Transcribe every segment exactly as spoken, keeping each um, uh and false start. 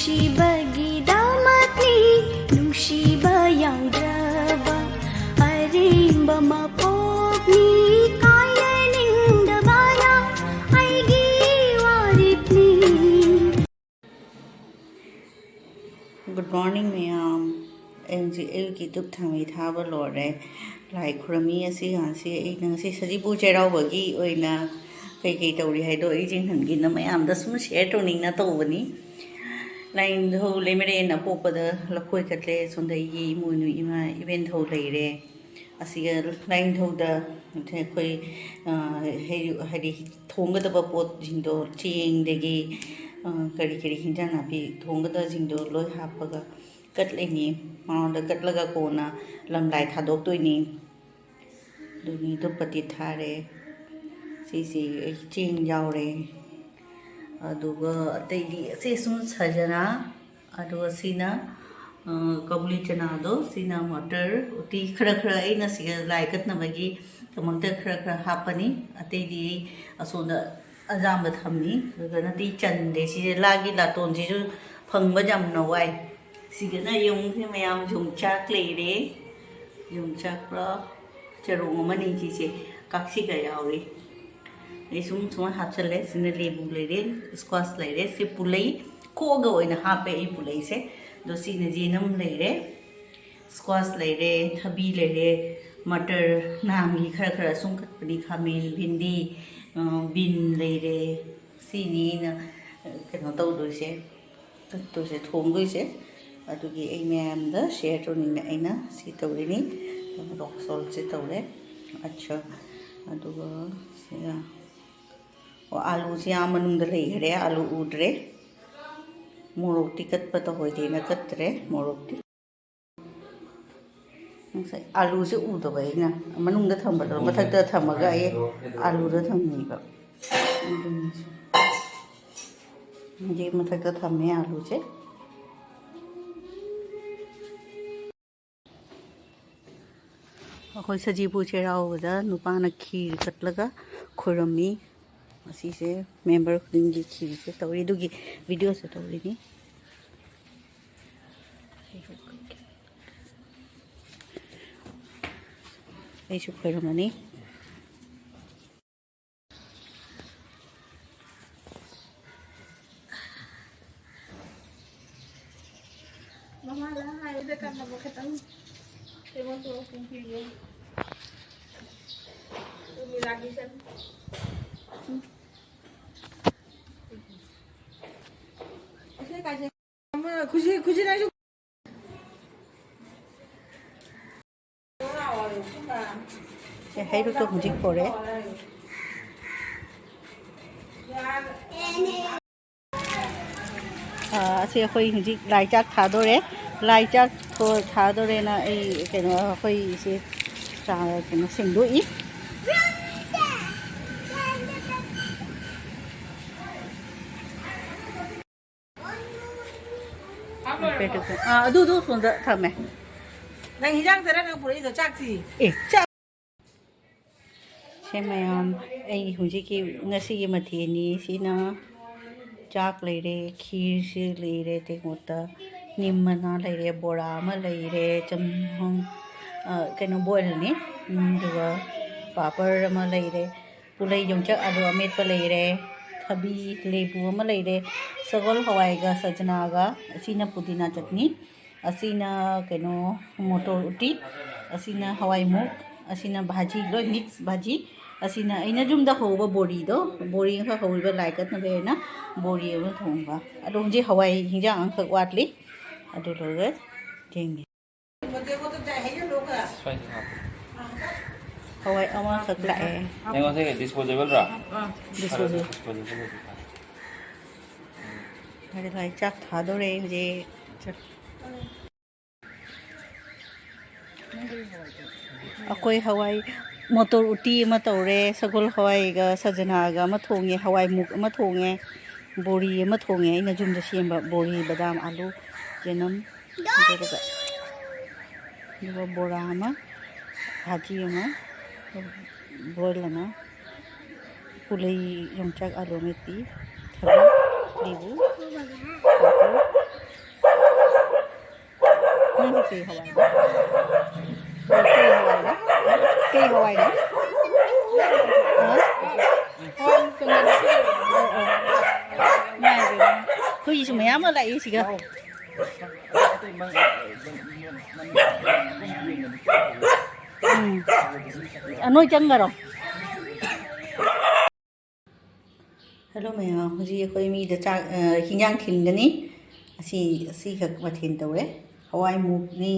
ꯅꯨꯡꯁꯤꯕꯒꯤꯗꯃꯛꯅꯤ, ꯅꯨꯡꯁꯤꯕ ꯌꯥꯎꯗ꯭ꯔꯕ ꯑꯔꯦꯝꯕ ꯃꯄꯣꯛꯅꯤ, ꯀꯥꯏꯅꯅꯤꯡꯗꯕꯅ ꯑꯩꯒꯤ ꯋꯥꯔꯦꯞꯅꯤ꯫ Good morning, ꯃꯌꯥꯝ꯫ ꯑꯩ ꯍꯧꯖꯤꯛ ꯑꯌꯨꯛꯀꯤ ꯙꯨꯞ ꯊꯥꯡꯃꯩ ꯊꯥꯕ ꯂꯣꯏꯔꯦ꯫ ꯂꯥꯏ ꯈꯨꯔꯝꯃꯤ꯫ ꯑꯁꯤꯒ ꯉꯁꯤ ꯑꯩꯅ ꯉꯁꯤ ꯁꯖꯤꯕꯨ ꯆꯩꯔꯥꯎꯕꯒꯤ ꯑꯣꯏꯅ ꯀꯩꯀꯩ ꯇꯧꯔꯤ ꯍꯥꯏꯗꯣ ꯑꯩ ꯌꯦꯡꯍꯟꯒꯦꯅ ꯃꯌꯥꯝꯗ ꯁꯨꯝ share ꯇꯧꯅꯤꯡꯅ ꯇꯧꯕꯅꯤ꯫ ꯂꯥꯏꯅꯤꯡꯊꯧ ꯂꯩꯃꯔꯦꯟ ꯑꯄꯣꯛꯄꯗ ꯂꯐꯣꯏ ꯀꯠꯂꯦ꯫ ꯁꯣꯝꯗ ꯑꯩꯒꯤ ꯏꯃꯣꯏꯅꯨ ꯏꯃꯥ ꯏꯕꯦꯟꯊꯧ ꯂꯩꯔꯦ꯫ ꯑꯁꯤꯒ ꯂꯥꯏꯅꯤꯡꯊꯧꯗ ꯑꯩꯈꯣꯏ, ꯑ, ꯍꯩ-, ꯍꯥꯏꯗꯤ ꯊꯣꯡꯒꯗꯕ ꯄꯣꯠꯁꯤꯡꯗꯣ, ꯆꯦꯡꯗꯒꯤ, ꯑ, ꯀꯔꯤ ꯀꯔꯤ ꯍꯤꯟꯖꯥꯡ ꯅꯥꯄꯤ ꯊꯣꯡꯒꯗꯕꯁꯤꯡꯗꯣ ꯂꯣꯏ ꯍꯥꯞꯄꯒ ꯀꯠꯂꯤꯅꯤ꯫ ꯃꯉꯣꯟꯗ ꯀꯠꯂꯒ ꯀꯣꯟꯅ ꯂꯝꯂꯥꯏ ꯊꯥꯗꯣꯛꯇꯣꯏꯅꯤ꯫ ꯑꯗꯨꯅꯤ ꯙꯨꯞꯄꯇꯤ ꯊꯥꯔꯦ꯫ ꯁꯤꯁꯤ ꯑꯩ ꯆꯦꯡ ꯌꯥꯎꯔꯦ꯫ ꯑꯗꯨꯒ ꯑꯇꯩꯗꯤ ꯑꯁꯤ ꯁꯨꯝ ꯁꯖꯅꯥ, ꯑꯗꯨꯒ ꯁꯤꯅ, ꯑ, ꯀꯕꯨꯂꯤ ꯆꯅꯥꯗꯣ, ꯁꯤꯅ ꯃꯇꯔ, ꯎꯇꯤ ꯈꯔ ꯈꯔ ꯑꯩꯅ ꯁꯤꯒ ꯂꯥꯏ ꯀꯠꯅꯕꯒꯤꯗꯃꯛꯇ ꯈꯔ ꯈꯔ ꯍꯥꯞꯄꯅꯤ꯫ ꯑꯇꯩꯗꯤ ꯑꯩ ꯑꯁꯣꯝꯗ ꯑꯌꯥꯝꯕ ꯊꯝꯃꯤ꯫ ꯑꯗꯨꯒ ꯅꯠꯇꯦ ꯆꯟꯗꯦ꯫ ꯁꯤꯁꯦ ꯂꯥꯒꯤ ꯂꯥꯇꯣꯟꯁꯤꯁꯨ ꯐꯪꯕ ꯌꯥꯝꯅ ꯋꯥꯏ꯫ ꯁꯤꯒꯅ ꯌꯦꯡꯉꯨꯁꯦ ꯃꯌꯥꯝ, ꯌꯣꯡꯆꯥꯛ ꯂꯩꯔꯦ꯫ ꯌꯣꯡꯆꯥꯛ ꯄꯨꯔꯥ ꯆꯔꯣꯡ ꯑꯃꯅꯤ ꯁꯤꯁꯦ, ꯀꯥꯛꯁꯤꯒ ꯌꯥꯎꯔꯤ꯫ ꯑꯩ ꯁꯨꯝ ꯁꯨꯃꯥꯏꯅ ꯍꯥꯞꯆꯜꯂꯦ꯫ ꯁꯤꯅ ꯂꯦꯕꯨ ꯂꯩꯔꯦ, squash ꯂꯩꯔꯦ꯫ ꯁꯤ ꯄꯨꯂꯩ ꯈꯣꯛꯑꯒ ꯑꯣꯏꯅ ꯍꯥꯞꯄꯦ ꯑꯩ ꯄꯨꯂꯩꯁꯦ꯫ ꯑꯗꯣ ꯁꯤꯅ ꯌꯦꯅꯝ ꯂꯩꯔꯦ, squash ꯂꯩꯔꯦ, ꯊꯕꯤ ꯂꯩꯔꯦ, ꯃꯇꯔ ꯅꯍꯥꯟꯒꯤ ꯈꯔ ꯈꯔ ꯁꯨꯝ ꯀꯠꯄꯅꯤ, ꯈꯥꯃꯦꯟ, ꯚꯤꯟꯗꯤ, ꯑ, ꯕꯤꯟ ꯂꯩꯔꯦ꯫ ꯁꯤꯅꯤ ꯑꯩꯅ, ꯑ, ꯀꯩꯅꯣ ꯇꯧꯗꯣꯏꯁꯦ, ꯀꯠꯇꯣꯏꯁꯦ, ꯊꯣꯡꯗꯣꯏꯁꯦ꯫ ꯑꯗꯨꯒꯤ ꯑꯩ ꯃꯌꯥꯝꯗ share ꯇꯧꯅꯤꯡꯉꯦ꯫ ꯑꯩꯅ ꯁꯤ ꯇꯧꯔꯤꯅꯤ, rock salt ꯁꯦ ꯇꯧꯔꯦ꯫ ꯑꯠꯁꯥ, ꯑꯗꯨꯒ ꯁꯤꯒ, ꯑꯣ, ꯑꯥꯂꯨꯁꯦ ꯑꯥ ꯃꯅꯨꯡꯗ ꯂꯩꯈꯔꯦ, ꯑꯥꯂꯨ ꯎꯗ꯭ꯔꯦ꯫ ꯃꯣꯔꯣꯛꯇꯤ ꯀꯠꯄ ꯇꯧꯍꯣꯏꯗꯦꯅ ꯀꯠꯇ꯭ꯔꯦ, ꯃꯣꯔꯣꯛꯇꯤ꯫ ꯉꯁꯥꯏ ꯑꯥꯂꯨꯁꯦ ꯎꯗꯕ ꯑꯩꯅ, ꯃꯅꯨꯡꯗ ꯊꯝꯕꯗꯣ ꯃꯊꯛꯇ ꯊꯝꯃꯒ ꯑꯩ ꯑꯥꯂꯨꯗ ꯊꯝꯃꯤꯕ꯫ ꯑꯗꯨꯅꯤ꯫ ꯍꯧꯖꯤꯛ ꯃꯊꯛꯇ ꯊꯝꯃꯦ ꯑꯥꯂꯨꯁꯦ꯫ ꯑꯩꯈꯣꯏ ꯁꯖꯤꯕꯨ ꯆꯩꯔꯥꯎꯕꯗ ꯅꯨꯄꯥꯅ ꯈꯤꯔ ꯀꯠꯂꯒ ꯈꯨꯔꯨꯝꯃꯤ꯫ ꯑꯁꯤꯁꯦ member ꯈꯨꯗꯤꯡꯒꯤ ꯈꯤꯔꯁꯦ ꯇꯧꯔꯤ, ꯑꯗꯨꯒꯤ video ꯁꯦ ꯇꯧꯔꯤꯅꯤ꯫ ꯑꯩꯁꯨ ꯈꯣꯏꯔꯝꯃꯅꯤ꯫ ꯃꯃꯥꯗ ꯍꯥꯏꯕꯗ ꯀꯥꯟꯅꯕ ꯈꯤꯇꯪ ꯑꯩꯉꯣꯟꯗ ꯄꯨꯡ ꯄꯤꯕꯤꯌꯨ꯫ ꯎꯔꯃꯤꯂꯥꯒꯤ ꯁꯟ꯫ ꯑꯁꯤ ꯀꯥꯏꯁꯦ? ꯑꯃ ꯈꯨꯖꯤ, ꯈꯨꯖꯤ ꯅꯪꯁꯨ꯫ ꯁꯦ, ꯍꯩꯔꯨꯛꯇꯣ ꯍꯧꯖꯤꯛ ꯄꯣꯔꯛꯑꯦ꯫ ꯑꯥ, ꯑꯁꯤ ꯑꯩꯈꯣꯏ ꯍꯧꯖꯤꯛ ꯂꯥꯏ ꯆꯥꯛ ꯊꯥꯗꯣꯔꯦ꯫ ꯂꯥꯏ ꯆꯥꯛ ꯊꯣ-, ꯊꯥꯗꯣꯔꯦꯅ ꯑꯩ ꯀꯩꯅꯣ, ꯑꯩꯈꯣꯏ ꯏꯆꯦ ꯆꯥ-, ꯀꯩꯅꯣ ꯁꯦꯡꯗꯣꯛꯏ꯫ ꯑꯥ, ꯑꯗꯨꯗꯣ ꯁꯣꯝꯗ ꯊꯝꯃꯦ꯫ ꯅꯪ ꯍꯤꯟꯖꯥꯡ ꯆꯥꯔ ꯅꯪ ꯄꯨꯔꯛꯏꯗꯣ ꯆꯥꯛꯁꯤ? ꯑꯦ, ꯆꯥꯛ꯫ ꯁꯦ ꯃꯌꯥꯝ, ꯑꯩ ꯍꯧꯖꯤꯛꯀꯤ ꯉꯁꯤꯒꯤ ꯃꯊꯦꯜꯅꯤ꯫ ꯁꯤꯅ ꯆꯥꯛ ꯂꯩꯔꯦ, ꯈꯤꯔꯁꯤ ꯂꯩꯔꯦ, ꯇꯦꯡꯀꯣꯠꯇ ꯅꯤꯝ ꯃꯅꯥ ꯂꯩꯔꯦ, ꯕꯣꯔꯥ ꯑꯃ ꯂꯩꯔꯦ, ꯆꯝꯊꯣꯡ, ꯑ, ꯀꯩꯅꯣ, ꯕꯣꯏꯜꯅꯤ, ꯎꯝ, ꯑꯗꯨꯒ ꯄꯥꯄꯔ ꯑꯃ ꯂꯩꯔꯦ, ꯄꯨꯂꯩ ꯌꯣꯡꯆꯥꯛ ꯑꯂꯨ ꯑꯃꯦꯠꯄ ꯂꯩꯔꯦ, ꯊꯕꯤ, ꯂꯦꯕꯨ ꯑꯃ ꯂꯩꯔꯦ, ꯁꯒꯣꯜ ꯍꯋꯥꯏꯒ ꯁꯖꯅꯥꯒ, ꯑꯁꯤꯅ ꯄꯨꯗꯤꯅꯥ ꯆꯠꯅꯤ, ꯑꯁꯤꯅ ꯀꯩꯅꯣ, ꯃꯣꯇꯣꯔ ꯎꯇꯤ, ꯑꯁꯤꯅ ꯍꯋꯥꯏꯃꯨꯛ, ꯑꯁꯤꯅ ꯚꯥꯖꯤ, ꯂꯣꯏ ꯃꯤꯛꯁ ꯚꯥꯖꯤ꯫ ꯑꯁꯤꯅ ꯑꯩꯅ ꯌꯨꯝꯗ ꯍꯧꯕ ꯕꯣꯔꯤꯗꯣ, ꯕꯣꯔꯤ ꯑꯃꯈꯛ ꯍꯧꯔꯤꯕ ꯂꯥꯏ ꯀꯠꯅꯕ ꯍꯥꯏꯅ ꯕꯣꯔꯤ ꯑꯃ ꯊꯣꯡꯕ꯫ ꯑꯗꯣ ꯍꯧꯖꯤꯛ ꯍꯋꯥꯏ ꯍꯤꯟꯖꯥꯡ ꯑꯃꯈꯛ ꯋꯥꯠꯂꯤ, ꯑꯗꯨ ꯂꯣꯏꯔꯒ ꯌꯦꯡꯒꯦ꯫ ꯍꯋꯥꯏ ꯑꯃꯈꯛ ꯂꯥꯛꯑꯦ꯫ ꯑꯩꯉꯣꯟꯗ ꯗꯤꯁꯄꯣꯖꯦꯕꯜꯔꯣ? ꯗꯤꯁꯄꯣꯖꯦꯕꯜ꯫ ꯗꯤꯁꯄꯣꯖꯦꯕꯜ ꯑꯣꯏꯕ ꯐꯔꯦ꯫ ꯍꯥꯏꯗꯤ ꯂꯥꯏ ꯆꯥꯛ ꯊꯥꯗꯣꯔꯦ ꯍꯧꯖꯤꯛ꯫ ꯑꯩꯈꯣꯏ ꯍꯋꯥꯏ ꯃꯣꯇꯣꯔ ꯎꯇꯤ ꯑꯃ ꯇꯧꯔꯦ, ꯁꯒꯣꯜ ꯍꯋꯥꯏꯒ ꯁꯖꯅꯥꯒ ꯑꯃ ꯊꯣꯡꯉꯦ, ꯍꯋꯥꯏ ꯃꯨꯛ ꯑꯃ ꯊꯣꯡꯉꯦ, ꯕꯣꯔꯤ ꯑꯃ ꯊꯣꯡꯉꯦ, ꯑꯩꯅ ꯌꯨꯝꯗ ꯁꯦꯝꯕ ꯕꯣꯔꯤ, ꯕꯗꯥꯝ, ꯑꯥꯂꯨ, ꯆꯅꯝ, ꯑꯗꯨꯒ, ꯑꯗꯨꯒ ꯕꯣꯔꯥ ꯑꯃ, ꯚꯥꯖꯤ ꯑꯃ, ꯕꯣꯏꯜ ꯑꯃ, ꯄꯨꯂꯩ ꯌꯣꯡꯆꯥꯛ ꯑꯥꯂꯨ ꯑꯃꯦꯠꯄꯤ, ꯊꯕꯤ, ꯂꯦꯕꯨ, ꯄꯥꯐꯣꯔ꯫ ꯅꯪꯗꯤ ꯀꯩ ꯍꯋꯥꯏꯅꯣ? ꯀꯩ ꯍꯋꯥꯏꯅꯣ? ꯀꯩ ꯍꯋꯥꯏꯅꯣ? ꯍꯥ? ꯍꯋꯥꯏ ꯀꯩꯅꯣ꯫ ꯑꯣ, ꯑꯣ꯫ ꯉꯥꯏꯕꯅꯦ꯫ ꯑꯩꯈꯣꯏꯒꯤꯁꯨ ꯃꯌꯥꯝ ꯑꯃ ꯂꯥꯛꯏ ꯁꯤꯒ꯫ ꯎꯝ꯫ ꯑ, ꯅꯣꯏ ꯆꯪꯈꯔꯣ꯫ ꯍꯜꯂꯣ ꯃꯌꯥꯝ, ꯍꯧꯖꯤꯛ ꯑꯩꯈꯣꯏ ꯃꯤꯗ ꯆꯥꯛ, ꯑ, ꯍꯤꯟꯖꯥꯡ ꯊꯤꯟꯒꯅꯤ꯫ ꯑꯁꯤ, ꯑꯁꯤꯈꯛ ꯃꯊꯦꯜ ꯇꯧꯔꯦ꯫ ꯍꯋꯥꯏ ꯃꯨꯛꯅꯤ,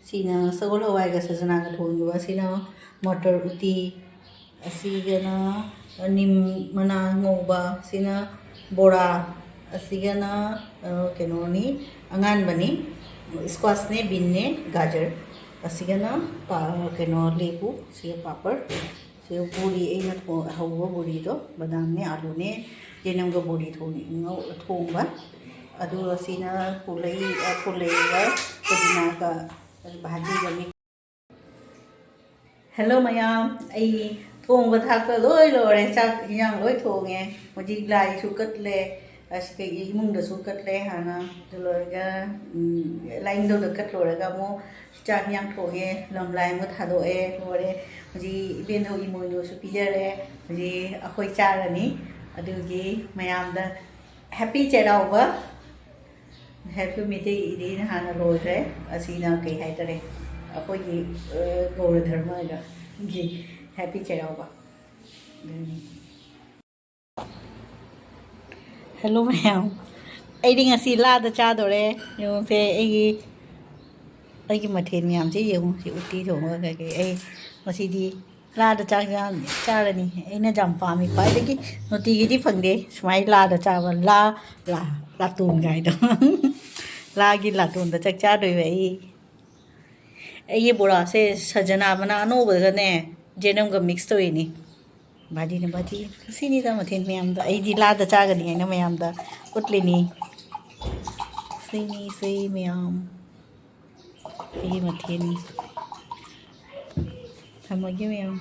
ꯁꯤꯅ ꯁꯒꯣꯜ ꯍꯋꯥꯏꯒ ꯁꯖꯅꯥꯒ ꯊꯣꯡꯉꯤꯕ, ꯁꯤꯅ ꯃꯇꯔ ꯎꯇꯤ, ꯑꯁꯤꯒꯅ ꯅꯤꯝ ꯃꯅꯥ ꯉꯧꯕ, ꯁꯤꯅ ꯕꯣꯔꯥ, ꯑꯁꯤꯒꯅ, ꯑ, ꯀꯩꯅꯣꯅꯤ, ꯑꯉꯥꯟꯕꯅꯤ, ꯁ꯭ꯀ꯭ꯋꯥꯁꯅꯦ, ꯕꯤꯟꯅꯦ, ꯒꯥꯖꯔ, ꯑꯁꯤꯒꯅ ꯄꯥ-, ꯀꯩꯅꯣ, ꯂꯦꯕꯨ, ꯁꯤꯒ ꯄꯥꯄꯔ, ꯁꯤ ꯕꯣꯔꯤ ꯑꯩꯅ ꯊꯣꯡ-, ꯍꯧꯕ ꯕꯣꯔꯤꯗꯣ ꯕꯗꯥꯝꯅꯦ, ꯑꯥꯂꯨꯅꯦ, ꯌꯦꯅꯝꯒ ꯕꯣꯔꯤ ꯊꯣꯡ-, ꯉꯧ-, ꯊꯣꯡꯕ꯫ ꯑꯗꯨꯒ ꯁꯤꯅ ꯄꯨꯂꯩ, ꯑ, ꯄꯨꯂꯩꯒ ꯄꯨꯗꯤꯅꯥꯒ ꯚꯥꯖꯤꯒ ꯃꯤꯛꯁ꯫ ꯍꯦꯜꯂꯣ ꯃꯌꯥꯝ, ꯑꯩ ꯊꯣꯡꯕ ꯊꯥꯛꯄ ꯂꯣꯏ ꯂꯣꯏꯔꯦ, ꯆꯥꯛ ꯏꯟꯖꯥꯡ ꯂꯣꯏ ꯊꯣꯡꯉꯦ꯫ ꯍꯧꯖꯤꯛ ꯂꯥꯏꯁꯨ ꯀꯠꯂꯦ, ꯑꯁ, ꯀꯩ ꯏꯃꯨꯡꯗꯁꯨ ꯀꯠꯂꯦ ꯍꯥꯟꯅ꯫ ꯑꯗꯨ ꯂꯣꯏꯔꯒ, ꯎꯝ, ꯂꯥꯏꯅꯤꯡꯊꯧꯗ ꯀꯠ ꯂꯣꯏꯔꯒ ꯑꯃꯨꯛ ꯆꯥꯛ ꯏꯟꯖꯥꯡ ꯊꯣꯡꯉꯦ, ꯂꯝꯂꯥꯏ ꯑꯃ ꯊꯥꯗꯣꯛꯑꯦ, ꯂꯣꯏꯔꯦ꯫ ꯍꯧꯖꯤꯛ ꯏꯕꯦꯟꯗꯧ ꯏꯃꯣꯏꯅꯨꯁꯨ ꯄꯤꯖꯔꯦ꯫ ꯍꯧꯖꯤꯛ ꯑꯩꯈꯣꯏ ꯆꯥꯔꯅꯤ꯫ ꯑꯗꯨꯒꯤ ꯃꯌꯥꯝꯗ ꯍꯦꯄꯤ ꯆꯩꯔꯥꯎꯕ, ꯍꯦꯄꯤ ꯃꯩꯇꯩ ꯏꯗꯤꯅ ꯍꯥꯟꯅ ꯂꯣꯏꯈ꯭ꯔꯦ꯫ ꯑꯁꯤꯅ ꯀꯩ ꯍꯥꯏꯇꯥꯔꯦ, ꯑꯩꯈꯣꯏꯒꯤ, ꯑ, ꯒꯧꯔ ꯙꯔꯃꯒꯤ ꯍꯦꯄꯤ ꯆꯩꯔꯥꯎꯕ꯫ ꯑꯗꯨꯅꯤ꯫ ꯍꯦꯜꯂꯣ ꯃꯌꯥꯝ, ꯑꯩꯗꯤ ꯉꯁꯤ ꯂꯥꯗ ꯆꯥꯗꯣꯔꯦ꯫ ꯌꯦꯡꯉꯨꯁꯦ, ꯑꯩꯒꯤ, ꯑꯩꯒꯤ ꯃꯊꯦꯜ ꯃꯌꯥꯝꯁꯦ ꯌꯦꯡꯉꯨ꯫ ꯁꯤ ꯎꯇꯤ ꯊꯣꯡꯕ ꯀꯩꯀꯩ꯫ ꯑꯩ ꯉꯁꯤꯗꯤ ꯂꯥꯗ ꯆꯥꯛ ꯆꯥ-, ꯆꯥꯔꯅꯤ꯫ ꯑꯩꯅ ꯌꯥꯝ ꯄꯥꯝꯃꯤ, ꯈ꯭ꯋꯥꯏꯗꯒꯤ ꯅꯨꯡꯇꯤꯒꯤꯗꯤ ꯐꯪꯗꯦ ꯁꯨꯃꯥꯏꯅ ꯂꯥꯗ ꯆꯥꯕ꯫ ꯂꯥ, ꯂꯥ, ꯂꯥꯇꯣꯟ ꯀꯥꯏꯗꯣ꯫ ꯂꯥꯒꯤ ꯂꯥꯇꯣꯟꯗ ꯆꯥꯛ ꯆꯥꯗꯣꯏꯕ ꯑꯩ꯫ ꯑꯩꯒꯤ ꯕꯣꯔꯥꯁꯦ ꯁꯖꯅꯥ ꯃꯅꯥ ꯑꯅꯧꯕꯒꯅꯦ, ꯖꯦꯅꯝꯒ ꯃꯤꯛꯁ ꯇꯧꯔꯤꯅꯤ꯫ ꯕꯥꯖꯤꯅ ꯕꯥꯖꯤ꯫ ꯁꯤꯅꯤꯗ ꯃꯊꯦꯜ ꯃꯌꯥꯝꯗꯣ꯫ ꯑꯩꯗꯤ ꯂꯥꯗ ꯆꯥꯒꯅꯤ ꯍꯥꯏꯅ ꯃꯌꯥꯝꯗ ꯎꯠꯂꯤꯅꯤ꯫ ꯁꯤꯅꯤ, ꯁꯤ ꯃꯌꯥꯝ꯫ ꯑꯩꯒꯤ ꯃꯊꯦꯜꯅꯤ꯫ ꯊꯝꯃꯒꯦ ꯃꯌꯥꯝ꯫